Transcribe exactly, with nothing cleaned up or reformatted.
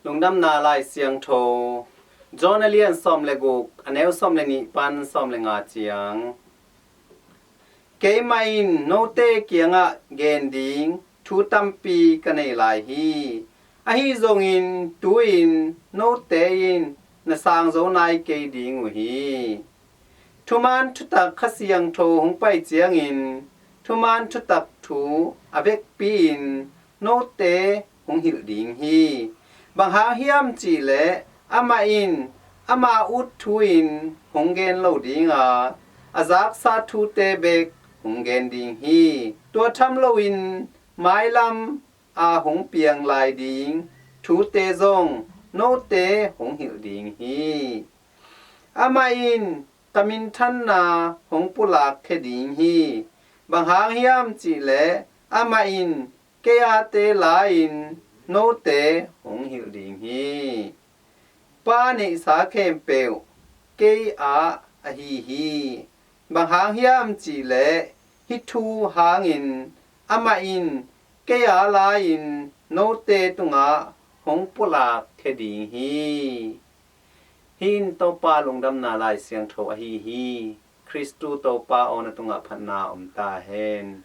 Lungdamna Lai Siangtho, John a lian sawm le guk, a neu sawm le nih pan sawm le nga ciang. Keimah in note kiangah gen ding thu tampi ka nei lai hi. Ahi zongin tu-in note in na sang zo nai kei ding uh hi. Thuman thutak Kha Siangtho hong pai ciangin thuman thutak thu a vekpi-in note hong hilh ding hi. Bang hang hiam cihleh amah in ama ut thu-in hong gen lo ding a, a zaksa thute bek hong gen ding hi. Tua tham loin mailam a hong piang lai ding thute zong note hong hilh ding hi. Amah in ka minthanna hong pulak khia ding hi. Bang hang hiam cihleh amah in kei ate la-in note hong hilh ding hi. Pa neihsa khempeuh kei ah ahi hi. Bang hang hiam cihleh hih thu hangin amah in kei a la-in note tungah hong pulak khia ding hi. Hih in Topa Lungdamna Lai Siangtho ahi hi. Khristu Topa aw, na tungah phatna om ta hen.